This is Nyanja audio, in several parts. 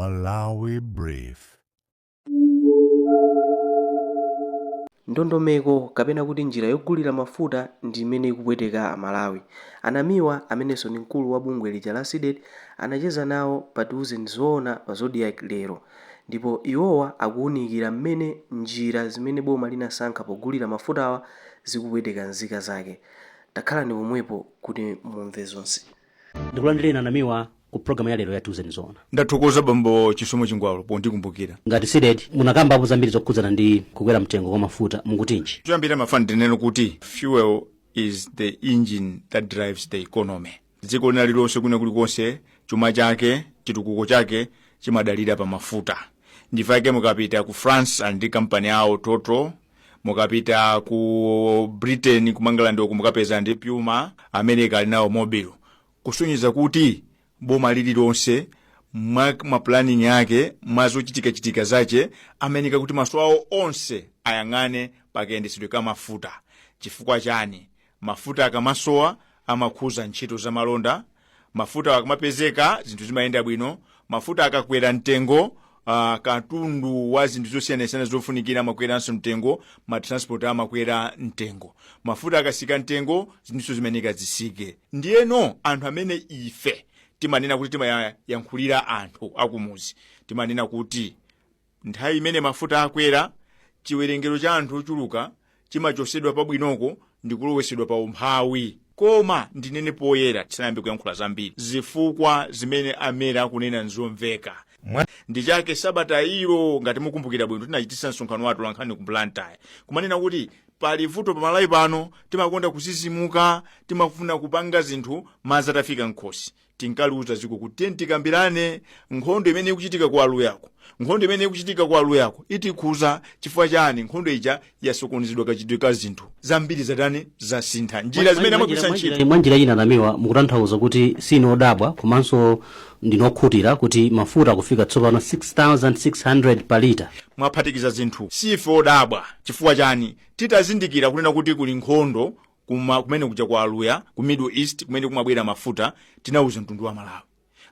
Malawi Brief. Ndondomeko kapena kuti njira yogulira mafuta ndi imene ikupweteka Amalawi. A Namiwa amenenso ndi mkulu wa bungwe lija la Cdedi anacheza nawo pa Tiuzeni Zoona pa Zodiak lero ndipo iwowa akuwunikira mmene njira zimene boma linasankha pogulira mafutawa zikupweteka nzika zake. Takhalani pomwepo kuti mumve zonse. Ndikulandireni, a Namiwa, ku programu ya lero ya Tiuzeni Zoona. Ndathokoza, bambo Chisomo Chingwalo, pondikumbukira. Ngati Cdedi munakambapo zambiri zokhudzana ndi kukwera mtengo kwa mafuta, mukutinji? Choyambira mafana ndinene kuti fuel is the engine that drives the economy. Dziko lina lililonse, kwina kulikonse, chuma chake, chitukuko chake chimadalira pa mafuta. Ndifake mukapita ku France ali ndi kampani yawo, Total. Mukapita ku Britain, ku Mangalande uku, mukapeza ndi Puma. America ali nawo Mobil. Kusonyeza kuti boma lililonse mwa ma planning yake, mwa zochitikachitika zache, ameneka kuti maso awo onse ayang'ane pakayendetsedwe ka mafuta. Chifukwa chani? Mafuta akamasowa amakhuza ntchito za malonda. Mafuta akamapezeka zinthu zimayenda bwino. Mafuta akakwera mtengo, katundu wa zinthu zosiyanasiyana zofunikira amakweranso mtengo, ma transport amakwera mtengo. Mafuta akasika mtengo, zinthu zimeneka zisike. Ndiyeno anthu amene ife timanena kuti timayankhulira anthu akumuzi, timanena kuti nthawi imene mafuta akwera, chiwerengero cha anthu ochuluka chimachosedwa pabwinoko ndi kulowesedwa pa umphawi. Koma ndinene poyera, tisanayambe kuyankhula zambiri, zifukwa zimene a MERA akunena nzomveka. Ndi chake sabata ilo, ngati mukumbukira bwino, tinachitisa msonkhano wathu lankhani ku Blantyre, kumanena kuti pali vuto pamalawi pano. Timakonda kuzizimuka, timafuna kupanga zinthu madzi atafika nkhosi. Tinkaliuza dziko kuti tiye tikambirane nkhondo imene ikuchitika ku Aluyako. Nkhondo imene ikuchitika ku Aluyako itikhuza. Chifukwa chani? Nkhondo ija yasokonezedwa kachitidwe ka zinthu zambiri, zatani, zasintha njira zimene amagwiritsa ntchito. Mwa njira ina, Namiwa, mukutanthauza kuti sinodabwa komanso ndinokhutira kuti mafuta akufika tsopano 6600 pa lita? Mwaphatikiza zinthu. Sife odabwa. Chifukwa chani? Titazindikira kunena kuti kuli nkhondo kumene kuja kwa Aluya, ku Middle East, kumene kumabwera mafuta, tinauza mtundu wa Malawi,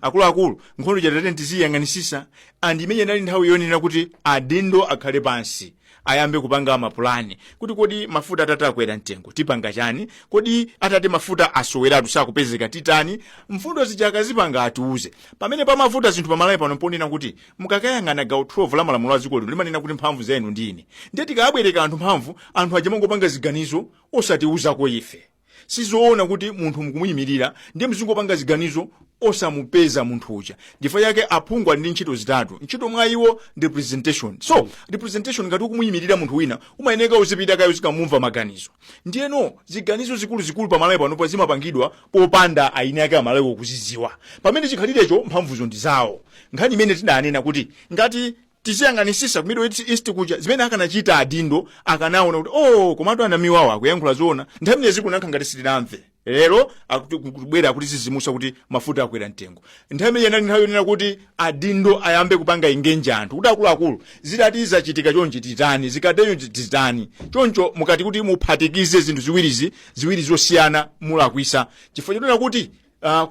akuluakulu, nkhondo chatate tiziyang'anisisa. And imene inali nthawi yonena kuti adindo akhale pansi, ayambe kupanga mapulani kuti kodi mafuta atati akwera mtengo tipanga chani? Kodi atati mafuta asoweratu, sakupezeka, titani? Mfundo zija akazipanga atiuze. Pamene pamavuta zinthu pamalawi pano ponena kuti mukakayang'ana gawo 12 la malamulo a dziko lino, limanena kuti mphamvu zenu ndi ine. Ndiye tikabwereka anthu mphamvu, anthu aja mangopanga ziganizo osatiuzako ife. Sizoona kuti munthu mukumuyimirira ndiye mzingopanga ziganizo osamupeza munthu uja. Ndifukwa chake aphungu ali ndi ntchito zitatu. Ntchito mwa iwo ndi representation. So representation, ngati ukumuyimirira munthu wina, umayeneka uzipita kayo zikamumva maganizo. Ndiyeno ziganizo zikuluzikulu pamalawi panopo zimapangidwa popanda aini ake amalawi kuziziwa, pamene chikhalirecho mphamvuzo ndi zawo. Nkhani imene tidanena kuti ngati tiziyang'anisisa ku Middle East kuja, zimene akanachita adindo akanaona kuti, oh, komatu anamiwawo akuyankhula zoona. Nthawi imene zikunankha ngati sitinamve. Lero akubwera akuti zizimusa kuti mafuta akwera mtengo. Nthawi imene inali nthawi yonena kuti adindo ayambe kupanga engage anthu kuti akuluakulu, zidati zachitika chonchi titani, zikateyo titani? Choncho mukati kuti muphatikize zinthu ziwirizi, ziwiri zosiyana, mulakwisa, chifukwa chonena kuti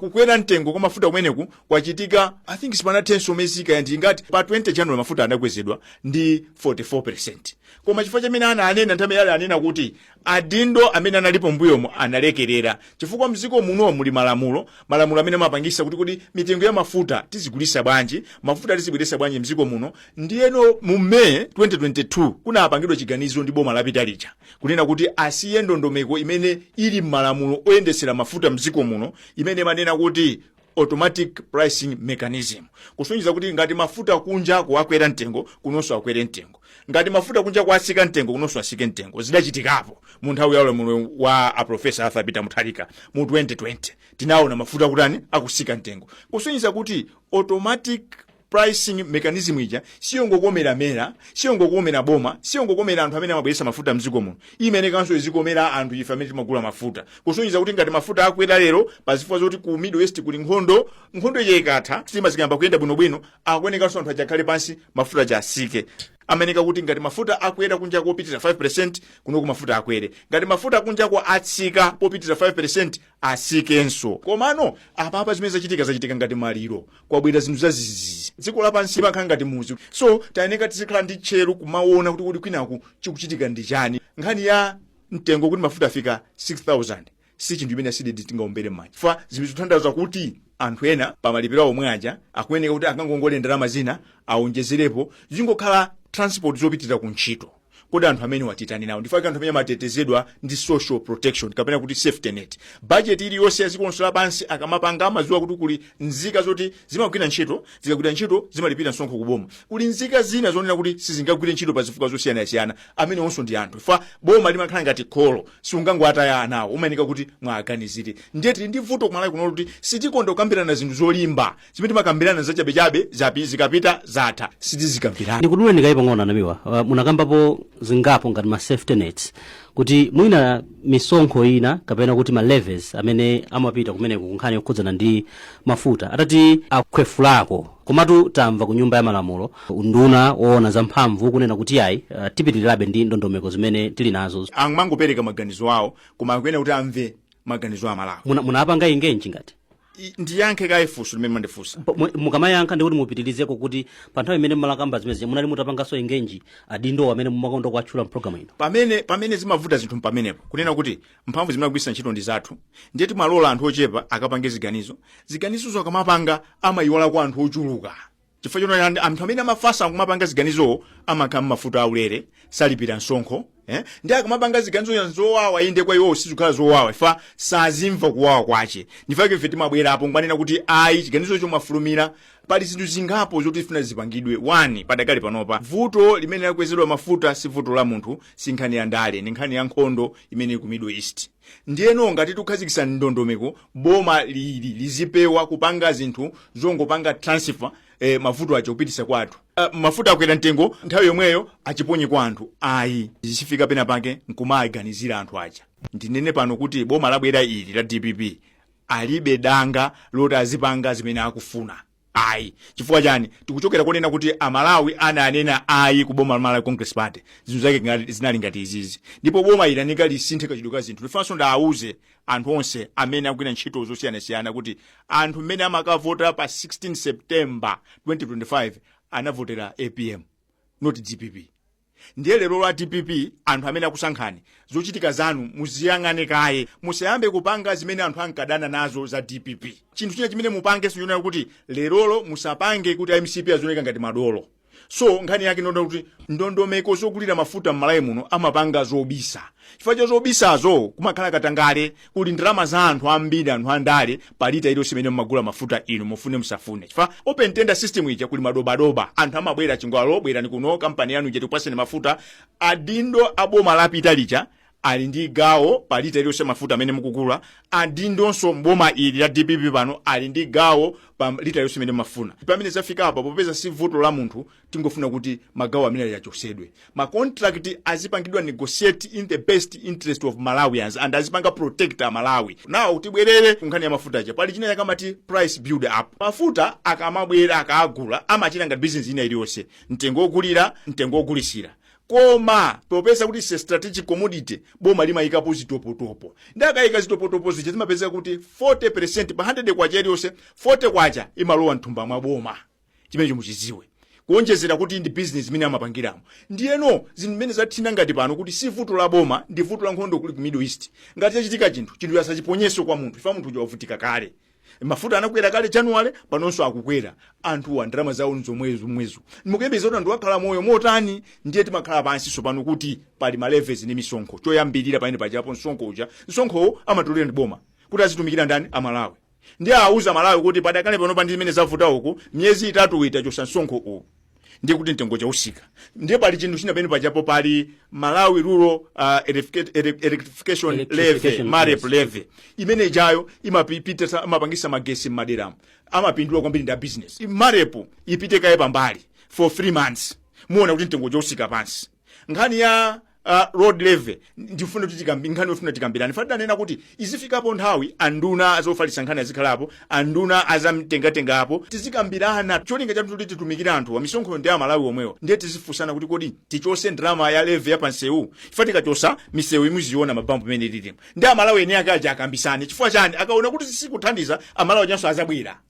kukwera mtengo kwa mafuta kumeneku kwachitika, I think sipanathenso miyezi kaya ndi ngati. Pa 20 January mafuta adakwezedwa ndi 44. Koma chifukwa chamene ananena nthawi yale, anena kuti adindo amene analipo mbuyomo analekerera, chifukwa mdziko muno muli malamulo, malamulo amene amapangisa kuti mitengo ya mafuta tizigulisa bwanji, mafuta tizibweresa bwanji mdziko muno. Ndiyeno mu May 2022 kunapangidwa chiganizo ndi boma lapita lija kunena kuti asiye ndondomeko imene ili m'malamulo oyendesera mafuta mdziko muno, imene imanena kuti automatic pricing mechanism, kusonyeza kuti ngati mafuta kunja kuakwera mtengo, kunonso akwere mtengo; ngati mafuta kunja kuasika mtengo, kunonso asike mtengo. Zidachitikapo mu nthawi ya ulamuliro wa aprofesa Arthur Peter Mutharika. Mu 2020 tinaona mafuta kutani? Akusika mtengo, kusonyeza kuti automatic pricing mechanism ija siyongokomera MERA, siyongokomera boma, siyongokomera anthu amene amabweretsa mafuta mdziko muno. Imenekanso izikomera anthu ife amene timagula mafuta, kusonyeza kuti ngati mafuta akwera lero pazifukwa zoti ku Middle East kuli nkhondo, nkhondo ija ikatha, sitima zikayamba kuyenda bwinobwino, akuonekanso anthu aja akhale pansi, mafuta aja asike. Ameneka kuti ngati mafuta akwera kunja kopitira 5, kunoku mafuta akwere. Ngati mafuta kunjako atsika popitira 5, atsikenso. Komano apapa zimene zachitika, zachitika ngati maliro, kwabwera zinthu zazizizi. Dziko lapansi limakhala ngati muzi, so tayeneka tizikhala ndi tcheru kumaona kuti kodi kwinaku chikuchitika ndi chani. Nkhani ya mtengo kuti mafuta afika 6000 si chinthu chimene a CDEDI tingaombere m'manja, fa zinthu zikutanthauza kuti anthu ena pamalipiro omwe aja akuyeneka kuti akangongole ndalama zina aonjezerepo, zingokhala transport zopitira ku ntchito. Kodi anthu amene watitani nawo? Ndifake anthu amene amatetezedwa ndi social protection kapena kuti safety net. Budget iliyonse ya dziko lonse lapansi akamapanga, amadziwa kuti kuli nzika zoti zimagwira ntchito, zikagwira ntchito zimalipira msonkho kuboma. Kuli nzika zina zonena kuti sizingagwire ntchito pa zifukwa zosiyanasiyana. Amene onso ndi anthu. Fa boma limakhala ngati kholo, siungangowataya anawo, umayeneka kuti mwaganizire. Ndiye tili ndi vuto kumalawi kuno kuti sitikonda kukambirana zinthu zolimba. Zimene timakambirana zachabechabe, zapi zikapita zatha, sitizikambirana. Ndikuduleni kaye pang'ono, Anamiwa. Munakambapo zingapo ngati ma safety nets, kuti mwina misonkho ina kapena kuti ma levies amene amapita kumeneko kunkhani yokhudzana ndi mafuta atati akhwefulako. Komatu tamva ku Nyumba ya Malamulo unduna woona zamphamvu kunena kuti ayi, tipitirirabe ndi ndondomeko zimene tili nazo. Amangopereka maganizo awo, koma akuyenera kuti amve maganizo a Malawi. Munapanga engage ngati Ndiyankhe kaye funso limene mandifunsa. Mukamayankha ndikuti mupitilizeko kuti pa nthawi imene mmalakamba zimene munali mutapanganso engage adindo amene mumakonda kuwatchula mpulogalamu ino. Pamene zimavuta zinthu pamenepo, kunena kuti mphamvu zimene akugwiritsa ntchito ndi zathu, ndiye timalola anthu ochepa akapange ziganizo. Ziganizozo akamapanga amayiwala kwa anthu ochuluka, chifukwa choti anthu amene amafasa kumapanga ziganizowo amakhala mafuta aulere, salipira msonkho, eh? Ndi akamapanga ziganizo zowawa, inde, kwa iwo sizikhala zowawa, ifa sazimva kuwawa kwache. Ndifake ife timabwerapo nkumanena kuti ayi, chiganizo mwafulumira. Pali zinthu zingapo zoti tifuna zipangidwe. 1, padakali panopa vuto limene lakwezedwa mafuta si vuto la munthu, si nkhani ya ndale, ndi nkhani ya nkhondo imene ili ku Middle East. Ndiyeno ngati tikukhazikitsa ndondomeko, boma lili lizipewa kupanga zinthu zongopanga transfer mavuto aja kupitisa kwa anthu. Mafuta akwera mtengo, nthawi yomweyo achiponye kwa anthu, ayi. Zichifika pena pake nkumaganizira anthu aja. Ndinene pano kuti boma labwera ili la DPP alibe danga loti azipanga zimene akufuna, ayi. Chifukwa chani? Tikuchokera kunena kuti Amalawi ananena ayi ku boma la Malawi Congress Party. Zinthu zake zinali ngati izizi, ndipo boma ili anika lisinthe kachidwe ka zinthu. Lifanso ndawuze anthu onse amene akugwira ntchito zosiyanasiyana kuti anthu mmene amakavota pa 16 September 2025 anavotera APM, not DPP. Ndiye lero la DPP, anthu amene akusankhani, zochitika zanu muziyang'ane kaye, musayambe kupanga zimene anthu ankadana nazo za DPP. Chinthu china chimene mupange sinchonena kuti lerolo musapange kuti MCP azioneka ngati madolo. So nkhani yake ndonda kuti ndondomeko zogulira mafuta m'Malawi muno amapanga zobisa. Chifukwa cha zobisazo kumakhala katangale, kuli ndalama za anthu ambiri, anthu andale, pa lita iliyonse imene mumagula mafuta inu, mufune musafune. Chifukwa open tender system ija kuli madobadoba, anthu amabwera chingwalo, bwerani kuno, kampani yanu ija tikupaseni mafuta. Adindo aboma lapita lija ali ndi gawo pa lita iliyonse mafuta amene mukugula. Adindonso mboma ili la DPP pano ali ndi gawo pa lita iliyonse imene mumafuna. Pamene zafika apa, popeza si vuto la munthu, tingofuna kuti magawo amene ali achosedwe. Ma contract azipangidwa negotiate in the best interest of Malawians and azipanga protect Amalawi. Now tibwerere ku nkhani ya mafuta aja. Pali china chakamati price build up. Mafuta akamabwera, akaagula, amachita ngati business ina iliyonse, mtengo wogulira, mtengo wogulisira. Koma popeza kuti is a strategic commodity, boma limayikapo zitopotopo. Ndi akayika zitopotopo zija, zimapezeka kuti 40 pa 100 kwacha iliyonse, 40 kwacha imalowa mthumba mwa boma. Chimenecho muchiziwe, kuonjezera kuti ndi business imene amapangiramo. Ndiyeno zinthu zimene zathina ngati pano kuti si vuto la boma, ndi vuto la nkhondo kuli ku Middle East, ngati chachitika chinthu, chinthu asachiponyenso kwa munthu. Ifa munthu uja wavutika kale, mafuta anakwera kale January, panonso akukwera. Anthuwa ndalama zawo nzomwezo mwezo, mukuyembekeza kuti anthu akhala moyo motani? Ndiye timakhala pansi sopano kuti pali ma levies ndi misonkho. Choyambirira pamene pajapo, msonkho uja, msonkhowo amatolera ndi boma kuti azitumikira ndani? Amalawi. Ndiye auza Malawi kuti padakale panopa ndi zimene zavuta uku, miyezi 3 itachosa msonkho uwu, ndiye kuti mtengo chausika. Ndiye pali chinthu china pamene pajapo, pali Malawi Rural Electrification Levy, Electrification, MAREP yes. levy imene ijayo imapita, imapangisa magesi m'maderamo, amapindula kwambiri ndi a business. MAREP ipite kaye pambali for 3 months, muona kuti mtengo chausika pansi. Nkhani ya Road levy ndifuna kuti nkhani yofuna tikambirane. Fati danena kuti izifikapo nthawi anduna azofalitsa nkhani azikhalapo, anduna azamtengatengapo, tizikambirana. Cholinga chathu kuti titumikire anthu, misonkho ndi Amalawi omwewo. Ndiye tizifunsana kuti kodi tichose ndalama ya levy ya pansewu? Chifukwa tikachosa misewu imuziona mabambo pamene lilimo. Ndi Amalawi ene ake aja akambisane. Chifukwa chani? Akaona kuti sikuthandiza, Amalawi achanso azabwera,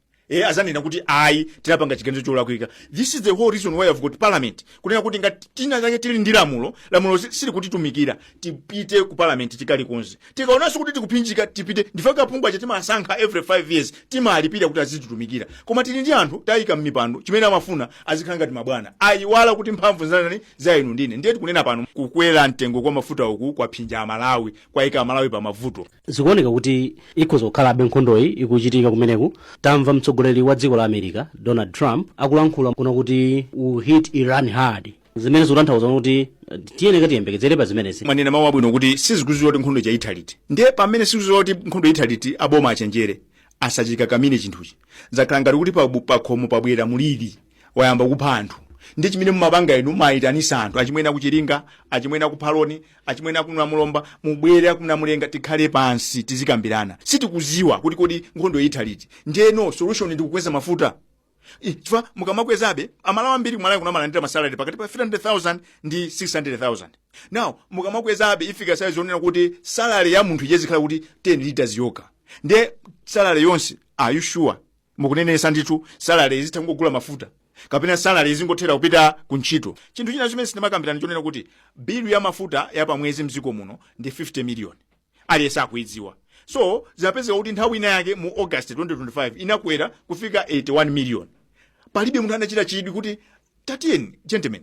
azanena kuti ayi, tinapanga chiganizo cholakwika. This is the whole reason why I've got parliament, kunena kuti ngati tina chake tili ndi lamulo, lamulo silikutitumikira, tipite ku parliament tikalikonze. Tikaonanso kuti tikuphinjika, tipite. Ndife aphungu aja timasankha every 5 years, timalipira kuti azititumikira. Koma tili ndi anthu tayika m'mipando, chimene amafuna azikhala ngati mabwana, ayiwala kuti mphamvu zanani za inu ndine. Ndiye tikunena pano, kukwera mtengo kwa mafuta uku kwaphinja Amalawi, kwayika Amalawi pa mavuto. Zikuoneka kuti ikhoza kukhalabe nkhondoyi ikuchitika kumeneku. Tamva mtsogoleri wa dziko la America, Donald Trump, akulankhula kuno kuti "we hit Iran hard", zimene zikutanthauza kuti tiyeneka tiyembekezere pa zimenezi. Mwanena mawu abwino kuti sizikudziwa kuti nkhondo itha liti. Ndiye pamene sizikudziwa kuti nkhondo itha liti, aboma achenjere, asachikakamire chinthuchi. Zakhala ngati kuti pakhomo pabwera muliri, wayamba kupha anthu. Ndi chimene mumapanga inu, mayitanisa anthu, achimwene akuchiringa, achimwene akuphaloni, achimwene akunamulomba, mubwere akunamulenga, tikhale pansi tizikambirana. Sitikuziwa kuti kodi nkhondo itha liti. Ndiyeno solution ndi kukweza mafuta? Chifukwa mukamakwezabe, Amalawi ambiri kumalawi kunamalandira ma salary pakati pa 300,000 ndi 600,000. Now mukamakwezabe, ifika size yonena kuti salary ya munthu ijezikhala kuti 10 liters yokha. Ndiye salary yonse, are you sure mukunenesa ndithu salary izitha kungogula mafuta, kapena salary izingothera kupita ku ntchito? Chinthu china chimene sinimakambirana chonena kuti bilu ya mafuta ya pamwezi mdziko muno ndi 50 million, aliyense akuidziwa. So zinapezeka kuti nthawi ina yake mu August 2025 inakwera kufika 81 million. Palibe munthu anachita chidwi kuti tatiyeni, gentlemen,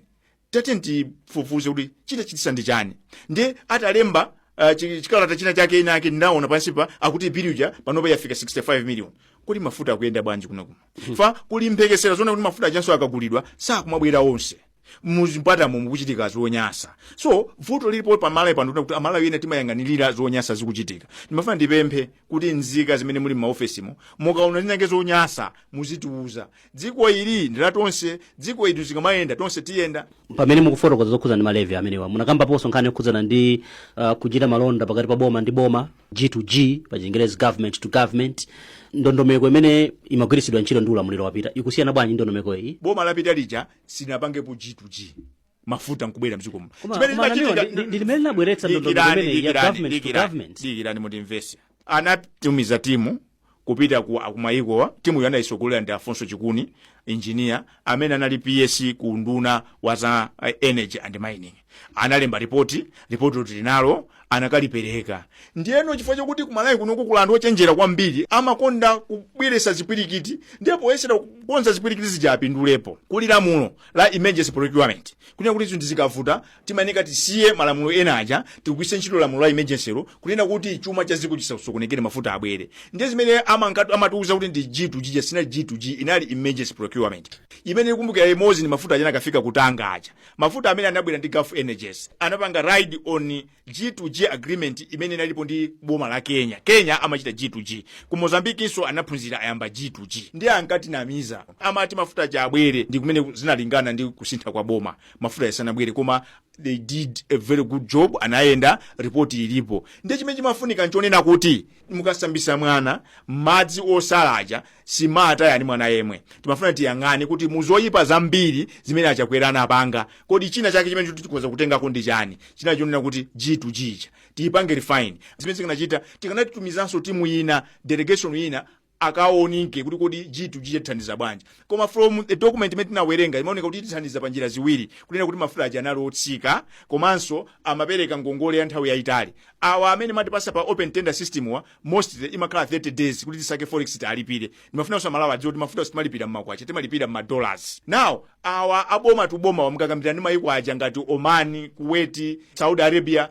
tatiyeni tifufuze kuti chitachitisa ndi chani. Ndiye atalemba chikalata china chake ina yake, ndinaona pansipa akuti biluja panopa yafika 65 million. Kodi mafuta akuyenda bwanji kuno kuno? Fa kuli mphekesera zona kuti mafuta achanso akagulidwa sakumabwera onse. Muzimpatamo mukuchitika zonyasa. So vuto lilipo pamalawi pano kuti Amalawi ena timayang'anirira zonyasa zikuchitika. Ndimafuna ndipemphe kuti nzika zimene muli m'maofesimo, mukaona zinake zonyasa muzitiuza. Dziko ili ndi la tonse. Dziko ili zikamayenda, tonse tiyenda. Pamene mukufotokoza zokhudzana ndi ma levy amenewa, munakambaponso nkhani yokhudzana ndi kuchita malonda pakati pa boma ndi boma, G to G pa Chingerezi, government to government. Ndondomeko imene imagwiritsidwa ntchito ndi ulamuliro wapita ikusiyana bwanji ndondomeko iyi? Boma lapita lija silinapangepo G to G, mafuta nkubwera mdziko muno. Koma Anamiwa, ndi limene linabweretsa ndondomeko imeneyi ya government to government. Dikirani mutimvese. Anatumiza timu kupita ku kumayikowa. Timu iyo anayisogolera ndi Afonso Chikuni, engineer amene anali PS ku nduna wa za energy and mining. Analemba ripoti, ripoti loti linalo anakalipereka. Ndiyeno chifukwa chokuti kumalawi kunoku kula anthu ochenjera kwambiri, amakonda kubweresa zipwirikiti, ndiye poyesera kukonza zipwirikiti zija apindulepo, kuli lamulo la emergency procurement, kunena kuti zinthu zikavuta timayeneka tisiye malamulo ena aja, tigwiritse ntchito lamulo la emergency lo, kunena kuti chuma cha dziko chisasokonekere, mafuta abwere. Ndiye zimene amatiuza kuti ndi G to G, sinali G to G, inali emergency procurement. Imene ikumbukira imodzi ni mafuta aja anakafika kutanga aja. Mafuta amene anabwera ndi Gulf Energies, anapanga ride on G to G agreement imene inalipo ndi boma la Kenya. Kenya amachita G to G, ku Mozambikinso anaphunzira, ayamba G to G. Ndiye ankatinamiza, amati mafuta aja abwere ndi kumene zinalingana ndi kusintha kwa boma, mafuta yasanabwere. Koma they did a very good job, anayenda, ripoti ilipo. Ndiye chimene chimafunika nchonena kuti mukasambisa mwana madzi osalaja simata yani mwana yemwe. Timafuna tiyang'ane kuti muzoyipa zambiri zimene Achakwera anapanga, kodi china chake chimene tikhoza kutengako ndi chani? China chonena kuti G to G cha tiyipange refine. Zimene zikanachita, tikanatitumizanso timu ina, delegation ina, akaonike kuti kodi G to G tithandiza bwanji. Koma from the document imene tinawerenga, imaoneka kuti tithandiza pa njira ziwiri, kunena kuti mafuta aja anali otsika, komanso amapereka ngongole ya nthawi yayitali. Awa amene matipasa pa open tender system wa mostly imakhala 30 days kuti tisake forex tialipire. Ndimafunanso Amalawi adziwe kuti mafuta sitimalipira mmakwacha, timalipira mmadollars. Now awa aboma tuboma wamukakambirana ndi mayiko aja ngati Oman, Kuwait, Saudi Arabia,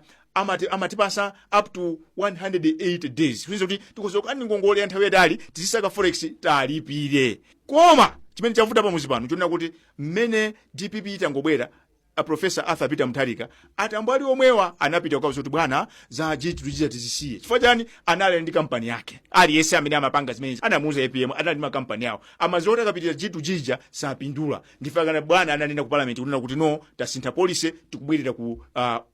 amatipasa up to 180 days, kusonyeza kuti tikuzokani ngongole ya nthawi yatali, tizisaka forex talipire. Koma chimene chavuta pamuzi pano chonena kuti mmene DPP itangobwera A Professor Arthur Peter Mutharika, atambwali omwewa anapita kukauza kuti bwana, za G2G tizisiye. Chifukwa chani? Anali ndi kampani yake. Aliyense amene amapanga zimene anamuuza APM anali ndi makampani awo, amaziwa kuti akapitira G2G ja sapindula. Ndifakana bwana ananena ku parliament kunena kuti no, tasintha policy, tikubwerera ku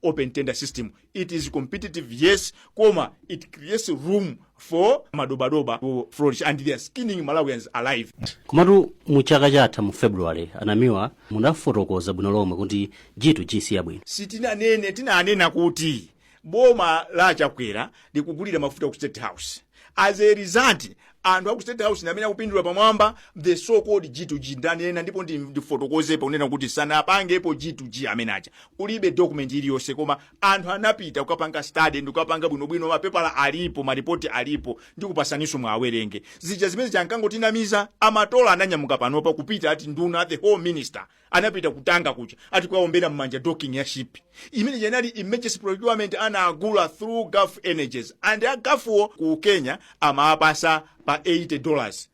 open tender system. It is competitive, yes, koma it creates room for madobadoba to flourish and they are skinning Malawians alive. Komatu mu chaka chatha mu February, anamiwa, munafotokoza bwino lomwe kuti G2G si yabwino. Sitinanene, tinanena kuti boma la Chakwera likugulira mafuta ku State House. As a result, anthu aku State House amene akupindula pamwamba the so called G2G. Ndanena ndipo ndifotokozepo kunena kuti sanapangepo G2G amene aja, kulibe document iliyonse, koma anthu anapita kukapanga study ndikukapanga bwinobwino. Mapepala alipo, maripoti alipo, ndikupasaninso mwawerenge. Zija zimene chankangotinamiza. Amatola ananyamuka panopa kupita, ati nduna, the whole minister anapita kutanga kuja, ati kukaombera mmanja docking ya ship imene inali emergency procurement, anagula through Gulf Energies, and a Gulfwo ku Kenya amapasa pa $80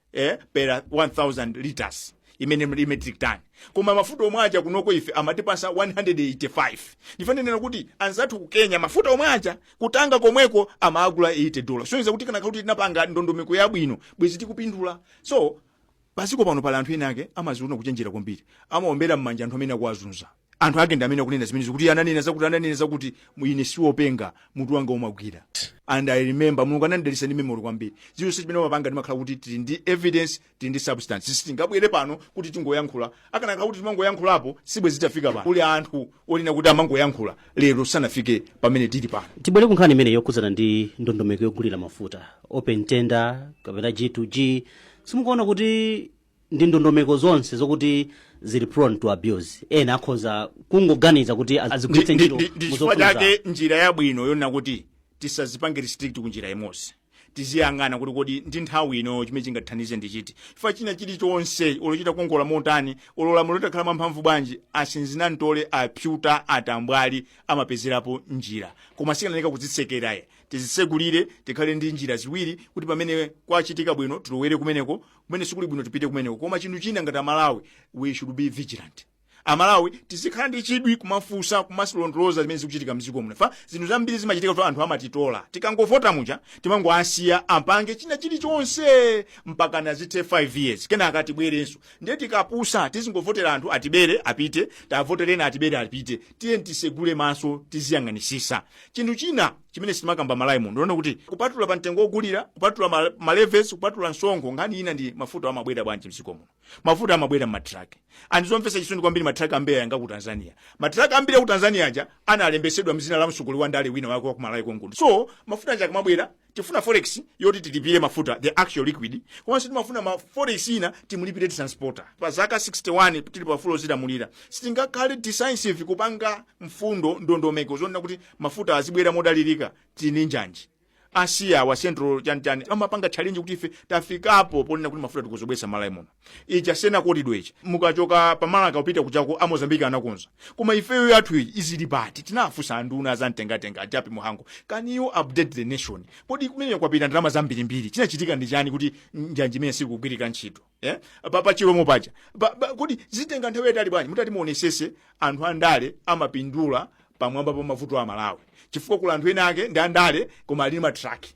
per 1000 liters imene ndi metric ton, koma mafuta omwe aja kunoko ife amatipasa 185. Ndifanenera kuti anzathu ku Kenya mafuta omwe aja kutanga komweko amaagula $80. So kuti kana kuti tinapanga ndondomeko yabwino, bwezi tikupindula. So pasiko pano pali anthu ena ake amaziona kuchenjera kwambiri, amaombera mmanja anthu amene akuwazunza. Anthu ake ndi amene akunena zimene kuti ananena zakuti, ananena zakuti. Ine siwopenga, mutu wanga umagwira and I remember. Mulungu anandidalitsa ndi memory kwambiri. Zilonse chimene umapanga ndimakhala kuti tili ndi evidence, tili ndi substance. Sitingabwere pano kuti tingoyankhula. Akanakhala kuti timangoyankhulapo, sibwe zitafika pano. Kuli anthu olina kuti amangoyankhula, lero sanafike pamene tili pano. Tibwere ku nkhani imene yokhudzana ndi ndondomeko yogulira mafuta, open tender kapena G2G. Simukuona kuti ndi ndondomeko zonse zokuti zili prone to abuse? Ena akhoza kungoganiza kuti azigwiritse ntchito Ndi chifukwa muzofuna chake njira yabwino yonena kuti tisazipange restrict ku njira imodzi, tiziyang'ana kuti kodi ndi nthawi ino chimene chingathandize ndi chiti? Chifukwa china chilichonse, olochita kongola motani, ololamuliro litakhala mwamphamvu bwanji, asinzinantole, apyuta, atambwali amapezerapo njira. Koma sikanaleka kuzitsekeraye, tizitsegulire, tikhale ndi njira ziwiri kuti pamene kwachitika bwino tilowere kumeneko, kumene sikuli bwino tipite kumeneko. Koma chinthu china, ngati Amalawi we should be vigilant. Amalawi tizikhala ndi chidwi kumafunsa, kumasilondoloza zimene zikuchitika mdziko muno. Fa zinthu zambiri zimachitika kuti anthu amatitola. Tikangovota muja timangoasiya ampange china chilichonse mpaka nazithe 5 years, kenaka tibwerenso. Ndiye tikapusa, tizingovotera anthu atibere apite, tavoterena atibere apite. Tiye tisegule maso, tiziyang'anisisa. Chinthu china chimene sitimakamba Malawi muno, ndiona kuti kupatula pa mtengo wogulira, kupatula ma levies, kupatula msonkho, nkhani ina ndi mafuta amabwera bwanji mdziko muno. Mafuta amabwera mmatraki. Andizomvetsa chisoni kwambiri, matraki ambiri ayanga ku Tanzania. Matraki ambiri aku Tanzania aja analembesedwa mzina la msukulu wa ndale wina wake wa ku Malawi konkuno. So mafuta aja akamabwera, tifuna forex yoti tilipire mafuta, the actual liquid, komanso timafuna ma forex ina timulipire transporter. Pa zaka 61 tili pafulo zilamulira, sitingakhale decisive kupanga mfundo, ndondomeko zonena kuti mafuta azibwera modalirika? Tili njanji Asiya wa Central chanichani amapanga challenge kuti ife tafikapo ponena kuti mafuta tikuzobwesa Malawi muno. Ija Sena corridor ichi, mukachoka pamalaka kupita kuchako a Mozambique anakonza, koma ifeyo yathu iyi izili pati? Tinafunsa anduna za mtengatenga a Jappie Mhango, can you update the nation? Kodi kumene kwapita ndalama zambirimbiri, chinachitika ndi chani kuti njanji imene sikugwirika ntchito, eh? Pa chilomo paja kodi zitenga nthawi yatali bwanji? Mutati muonesese, anthu andale amapindula pamwamba pa mavuto a Malawi, chifukwa kula anthu ena ake ndi andale koma ali matraki,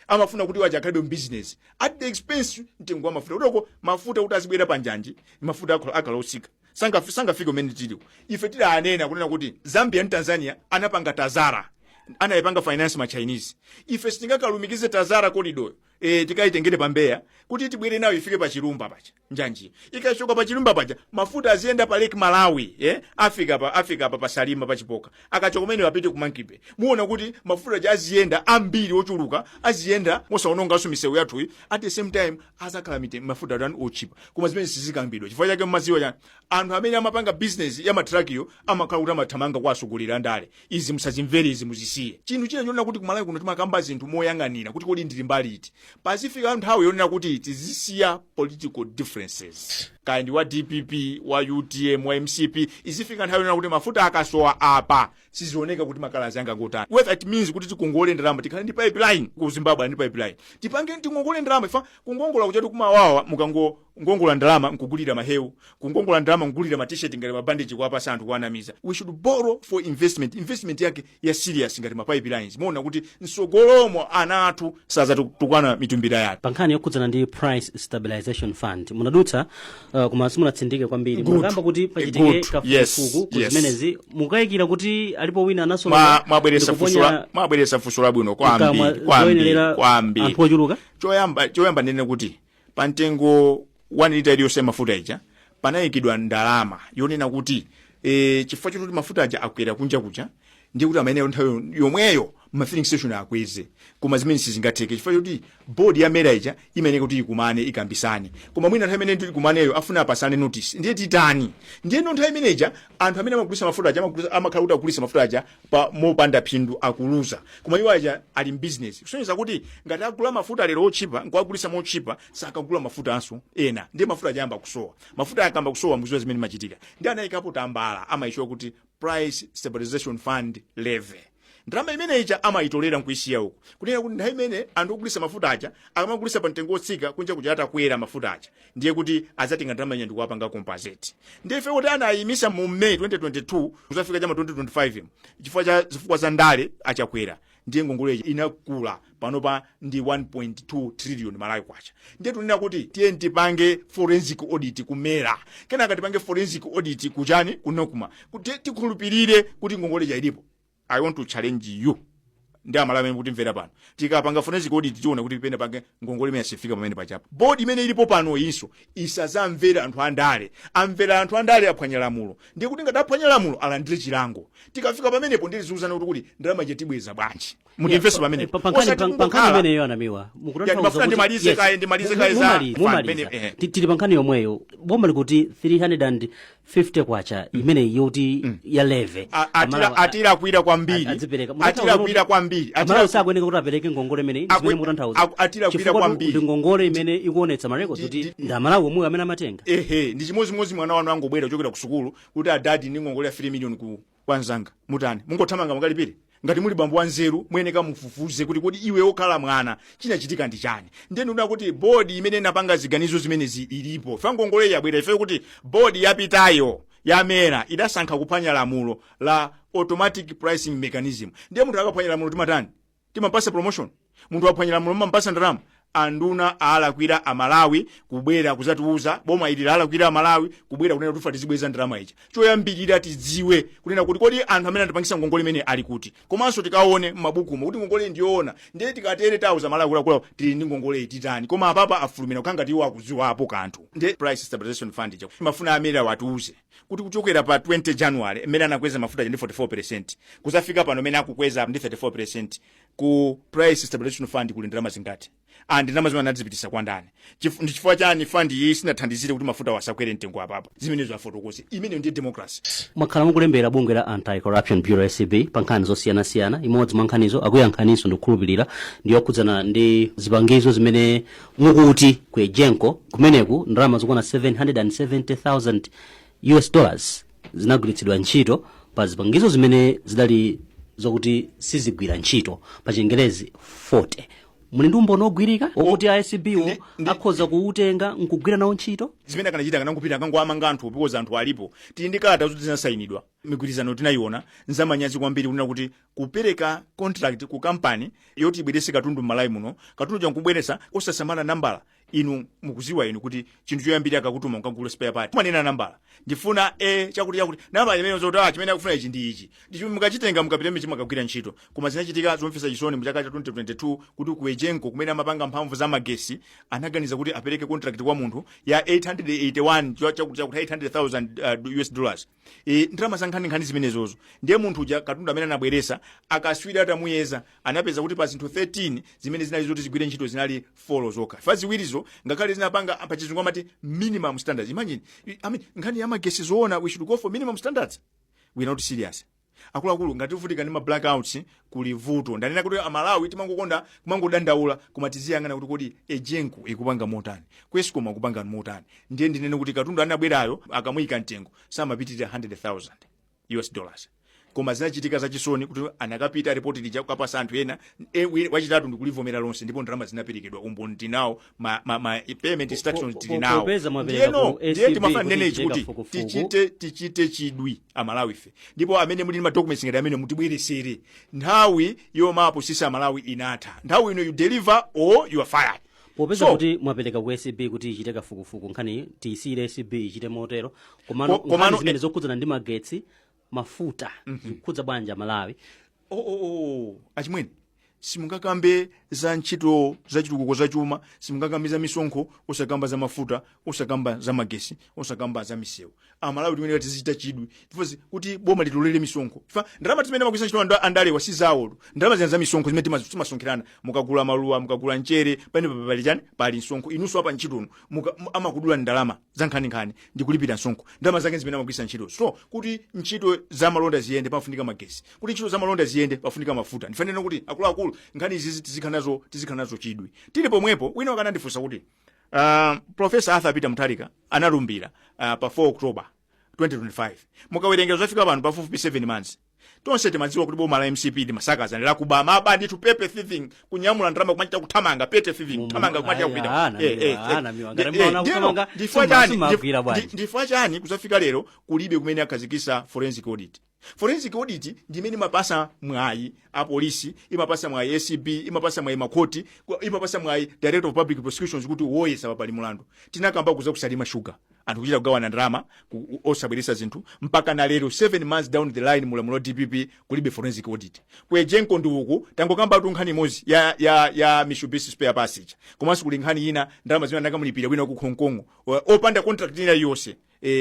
amafuna kuti waja akhalibe mbusiness at the expense mtengo wa mafuta. Kutoko mafuta kuti azibwera pa njanji, mafuta akhala osika, sangafike umene tiliwo. Ife tidanena kunena kuti Zambia ndi Tanzania anapanga TAZARA, anayipanga finance ma Chinese. Ife sitingakalumikize TAZARA corridor, tikayitengere pambeya kuti tibwere nayo ifike pa Chilumba paja? Njanji ikachoka pa Chilumba paja, mafuta aziyenda pa Lake Malawi, afika pa pasalima pachipoka. Akachoka kumene apite ku Monkey Bay. Muona kuti mafuta aja aziyenda ambiri ochuluka, aziyenda mosaononganso misewu yathuyi. At the same time azakhala mafuta atani ochipa. Koma zimene sizikambidwa, chifukwa chake mmaziwa chani, anthu amene amapanga business ya matrakiyo amakhala kuti amathamanga kwa asogolera andale. Izi musazimvere, izi muzisiye. Chinthu china chonena kuti kumalawi kuno timakamba zinthu moyang'anira kuti kodi ndili mbali iti. Pazifika nthawi yonena kuti tizisiya political differences. Kaya ndi wa DPP, wa UTM, wa MCP, izifika nthawi yonena kuti mafuta akasowa apa sizioneka kuti makalazi anga ngotani. Whether it means kuti tikongole ndalama, tikhale ndi pipeline ku Zimbabwe, ndi pipeline tipange, tingongole ndalama. Ifa kungongola kuchati kumawawa, mukango ngongola ndalama nkugulira mahewu, kungongola ndalama nkugulira ma T-shirt ngati mabandage, kuwapasa anthu, kuwanamiza. We should borrow for investment, investment yake ya serious ngati ma pipelines. Muona kuti msogolomo ana athu sazatukwana mitumbira yathu. Pa nkhani yokhudzana ndi Price Stabilization Fund, munadutsa koma simunatsindike kwambiri. Good. Munakamba kuti pachitike kafukufuku ku zimenezi. Mukayikira kuti alipo wina anasolola Mwabweresa funso mwabweresa funso labwino kwambiri, kwambiri, kwambiri. Anthu ochuluka. Choyamba ndinene kuti pa mtengo 1 lita iliyonse mafuta ija panayikidwa ndalama yonena kuti chifukwa choti mafuta aja akwera kunja kuja, ndiye kuti amene nthawi yomweyo ma filling station akweze. Koma zimene sizingatheke chifukwa choti board ya MERA ija imeneka kuti ikumane, ikambisane. Koma mwina nthawi imene ikumaneyo afuna apasane notice, ndiye titani? Ndiye nthawi imeneja anthu amene amagulisa mafuta aja amakhala kuti agulisa mafuta aja pa mopanda phindu, akuluza. Koma iwo aja ali m'business, kusonyeza kuti ngati agula mafuta lero otchipa nkuagulisa motchipa, sakagula mafuta anso ena. Ndiye mafuta aja ayamba kusowa. Mafuta akamba kusowa, muziwa zimene machitika. Ndi anayikapo tambala amayichiwa kuti Price Stabilization Fund levy. Ndalama imene ija amayitolera nkuisiya uku, kunena kuti nthawi imene anthu ogulisa mafuta aja akamagulisa pa mtengo wotsika kunja kuja, atakwera mafuta aja, ndiye kuti adzatenga ndalama ija ndikuwapanga compensate. Ndiye ife kuti anayimisa mu May 2022 kuzafika chama 2025 chifukwa cha zifukwa za ndale achakwera, ndiye ngongole ija inakula, panopa ndi 1.2 trillion Malawi kwacha. Ndiye tunena kuti tiye tipange forensic audit ku MERA, kenaka tipange forensic audit kuchani, ku NOCMA, kuti tikhulupirire kuti ngongole ija ilipo. I want to challenge you ndi Amalawi amene mukutimvera pano: tikapanga forensic audit, tione kuti pene pange ngongole imene sifika pamene pachapo. Board imene ilipo pano inso isazamvera anthu andale. Amvera anthu andale, aphwanya lamulo. Ndiye kuti ngati aphwanya lamulo, alandire chilango. Tikafika pamenepo, ndiliziuzana kuti ndalama ija tibweza bwanji. Mutimvenso pamenepo. Osati Pankhani imeneyo, anamiwa, Ya, ndimafuna ndimalize kaye, ndimalize kaye za fund mumaliza. Tili pankhani yomweyo. Boma likuti 350 kwacha imeneyi yoti ya levy Atilakwira kwambiri. Adzipereka. Atilakwira kwambiri. Amalawi sakuyeneka kuti apereke ngongole imeneyi, zimene mukutanthauza? Atilakwira Chifukwa kwambiri. ndi ngongole imene ikuonetsa ma records kuti ndi Amalawi omwe amene amatenga. Ehe, ndi chimozimozi mwana wanu angobwera kuchokera ku sukulu kuti, "Adadi, ndi ngongole ya 3 million ku kwa mzanga." Mutani? Mungothamanga mukalipire? Ngati muli bambo wanzeru, muyeneka mufufuze kuti kodi iwe wokhala mwana chinachitika ndi chani? Ndiye ndikuona kuti board imene inapanga ziganizo zimenezi ilipo. Fa ngongole yabwera ife kuti board yapitayo ya MERA idasankha kuphwanya lamulo la automatic pricing mechanism. Ndiye munthu akaphwanya lamulo timatani? Timampasa promotion? Munthu aphwanya lamulo mampasa ndalama? Anduna aalakwira Amalawi kubwera kuzatiuza boma ili laalakwira Amalawi kubwera kunena kuti tizibweza ndalama ija. Choyambirira tidziwe kunena kuti kodi anthu amene atipangisa ngongole imene ali kuti, komanso tikaone m'mabukumo kuti ngongole ndiyoona. Ndiye tikatere tauza Malawi kulakula tili ndi ngongole iyi, titani? Koma apapa afulumira kukhala ngati iwo akudziwapo kanthu. Ndiye Price Stabilization Fund ija mafuna a MERA watiuze kuti kuchokera pa 20 January imene anakweza mafuta ndi 44 kuzafika pano imene akukweza ndi 34, ku Price Stabilization Fund kuli ndalama zingati and ndalama zimene anazipitisa kwa ndani? Ndi chifukwa chani fund iyi sinathandizire kuti mafuta wasakwere mtengo apapa? Zimenezo afotokoze. Imeneyo ndiye democracy. Mwakhala mukulembera bungwe la Anti-Corruption Bureau, ACB, pa nkhani zosiyanasiyana. Imodzi mwa nkhanizo akuyankhaninso, ndikukhulupirira, ndi yokhudzana ndi zipangizo zimene mukuti ku EGENCO kumeneku ndalama zokwana 770,000 US dollars zinagwiritsidwa ntchito pa zipangizo zimene zidali zokuti sizigwira ntchito, pa Chingerezi 40. Muli ndi umboni ogwirika wokuti ACB wo akhoza kuutenga nkugwira nawo ntchito? Zimene akanachita, akanangopita akangoamanga anthu, because anthu alipo. Tili ndi kalata zoti zinasayinidwa, migwirizano tinayiona. Nzamanyazi kwambiri kunena kuti kupereka contract ku kampani yoti ibwerese katundu m'Malawi muno, katundu chankubweresa osasamala nambala. Inu mukuziwa inu kuti chinthu choyambirira akakutuma ukagula spare part, umanena nambala, ndifuna a chakuti chakuti, nambala imene zoti chimene akufuna ichi ndi ichi, ndicho mukachitenga, mukapita mmene chimakagwira ntchito. Koma zinachitika zomvetsa chisoni mu chaka cha 2022 kuti ku EGENCO kumene amapanga mphamvu za magesi, anaganiza kuti apereke contract kwa munthu ya 881 chakuti chakuti 800,000 US dollars, ndalama za nkhaninkhani zimenezozo. Ndiye munthu uja katundu amene anabweresa, akaswiri atamuyeza, anapeza kuti pa zinthu 13 zimene zinali zoti zigwire ntchito, zinali 4 zokha. Fa ziwirizo ngakhale zinapanga, pachizungu amati minimum standards. Imagine, I mean, nkhani ya magesi zoona, we should go for minimum standards? We are not serious. Akuluakulu, ngati tivutika ndi ma blackouts, kuli vuto. Ndanena kuti Amalawi timangokonda kumangodandaula, koma tiziyang'ana kuti kodi EGENCO ikupanga motani, ku ESCOM akupanga motani. Ndiye ndinene kuti katundu anabwerayo akamuyika mtengo samapitirira 100,000 US dollars, koma zinachitika zachisoni kuti anakapita ripoti lija kukapasa anthu ena, wachitatu ndikulivomera lonse, ndipo ndalama zinaperekedwa. Umboni tinawo, ma payment instructions tili nawo. Popeza mwapereka Ndiyeno ku ndiye ACB timafuna kuti ndinene ichi ichite kuti kafukufuku. tichite chidwi Amalawi ife, ndipo amene muli ndi ma documents ngati amene mutibweresere. Nthawi yomapusisa Amalawi inatha. Nthawi ino you deliver or you are fired. Popeza kuti mwapereka ku ACB kuti ichite kafukufuku, nkhani tiyisiyire ACB ichite motero, komano Komano nkhani zimene zokhudzana ndi magetsi, mafuta, zikukhudza bwanji Amalawi? Oh. Achimwene, simungakambe za ntchito za chitukuko za chuma, simungakambe za misonkho osakamba za mafuta, osakamba za magesi, osakamba za misewu. Amalawi timene tizichita chidwi chifukwa kuti boma litolere misonkho, chifukwa ndalama zimene amagwiritsa ntchito andalewa si zawo, ndalama zina za misonkho zimene timasonkherana. Mukagula maluwa, mukagula mchere, pamene pali chani? Pali msonkho. Inunso apa ntchitono amakudula ndalama za nkhaninkhani ndi kulipira msonkho. Ndalama zake zimene amagwiritsa ntchito. So kuti ntchito za malonda ziyende pafunika magesi, kuti ntchito za malonda ziyende pafunika mafuta. Ndifanena kuti akuluakulu, nkhani izizi tizikhala nazo chidwi. Tili pomwepo, wina wakanandifunsa kuti Professor Arthur Peter Mutharika analumbira pa 4 October 2025. Mukawerengera zafika pano pafupifupi 7 months. Tonse timadziwa kuti boma la MCP limasakaza, lakuba, maba ndithu, petty thieving, kunyamula ndalama kumachita kuthamanga, petty thieving, kuthamanga kumachita kupita. Namiwa. Ngati mmaona kuthamanga, Ndifukwa chani simagwira bwanji? Ndifukwa chani kuzafika lero kulibe kumene akhazikisa forensic audit? Forensic audit ndimene imapasa mwayi apolisi, imapasa mwayi ACB, imapasa mwayi makhoti, imapasa mwayi Director of Public Prosecutions kuti woyesa papali mulandu. Tinakamba kuza kusalima shuga, anthu kuchita kugawana ndalama, osabweresa zinthu. Mpaka na lero, 7 months down the line, mulamulo wa DPP, kulibe forensic audit. Ku EGENCO ndi uku, tangokamba tu nkhani imodzi ya Mitsubishi spare parts ija, komanso kuli nkhani ina, ndalama zimene anakamulipira wina ku Hong Kong opanda contract ina iliyonse,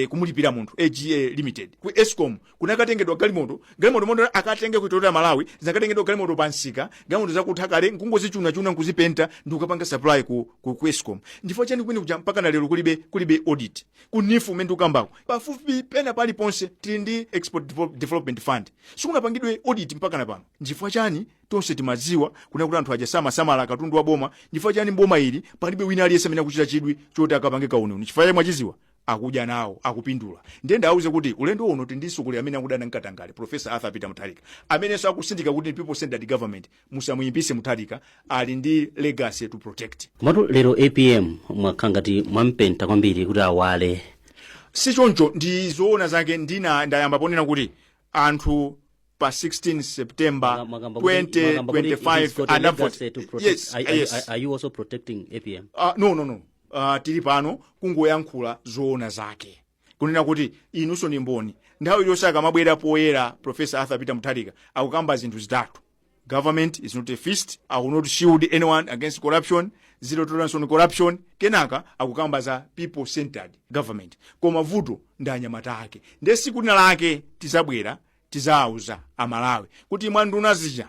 kumulipira munthu AGA Limited. Ku ESCOM kunakatengedwa galimoto, galimoto moto akatenge ku Toyota Malawi, zinakatengedwa galimoto pansika, galimoto zakutha kale, nkungozichunachuna, nkuzipenta ndi kukapanga supply ku ESCOM. Ndifo chani kumene kuja mpaka na lero kulibe audit? Ku NEEF umene ndikukambako, pafupi pena paliponse tili ndi Export Development Fund, sikunapangidwe audit mpaka na pano. Ndifukwa chani? Tonse timadziwa kuna kuti anthu aja samasamala katundu wa boma. Ndifukwa chani boma ili palibe wina aliyense amene akuchita chidwi choti akapange kauniuni? Chifukwa chani? Mwachiziwa, akudya nawo, akupindula. Ndiye ndawuze kuti ulendo uno tindi mtsogoleri amene akudana nkatangale, Professor Arthur Peter Mutharika, amenenso akusindika kuti people centered government. Musamuyimbise Mutharika, ali ndi legacy to protect. Komatu lero APM mwakhala ngati mwampenta kwambiri kuti awale. Si choncho, ndi zoona zake. Ndina ndayamba ponena kuti anthu pa 16 September Mwakamba kuti he's 2025 got a anavota. legacy to protect. Yes. Are, are you also protecting APM? No. Tili pano kungoyankhula zoona zake, kunena kuti inunso ni mboni. Nthawi iliyonse akamabwera poyera Professor Arthur Peter Mutharika akukamba zinthu zitatu: government is not a feast, I will not shield anyone against corruption, zero tolerance on corruption, kenaka akukamba za people centered government. Koma vuto ndi anyamata ake. Ndiye siku lina lake tizabwera, tizawuza Amalawi kuti mwanduna zija,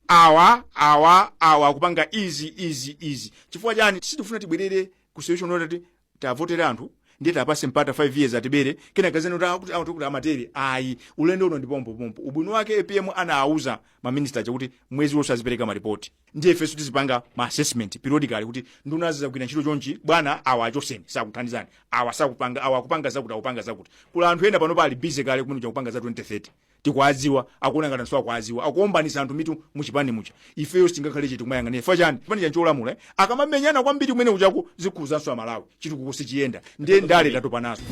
awa, awa, awa akupanga izi, izi, izi. Chifukwa chani? Sitifuna tibwerere ku situation yoti tavotera anthu, ndiye tapase mpata 5 years atibere, kenaka zene kuti kuti amatere. Ayi, ulendo uno ndi pompopompo. Ubwino wake APM anawuza maminista chakuti mwezi wonse azipereka maripoti, ndiye ifenso tizipanga ma assessment periodically kuti nduna zizagwira ntchito chonchi, bwana, awa achoseni, sakuthandizani, awa sakupanga, awa akupanga zakuti, akupanga zakuti. Kula anthu ena pano pali busy kale kumene kupanga za 2030, tikwadziwa, akuona ngati anthu akwadziwa, akuombanisa anthu mitu muchipani mucha. Ifeyo sitingakhale chete kumayang'anira. Chifukwa chani? Chipani chancholamula, eh? Akamamenyana kwambiri kumene kuchako, zikhuzanso Amalawi, chitukuko sichiyenda. Ndiye ndale tatopa nazo.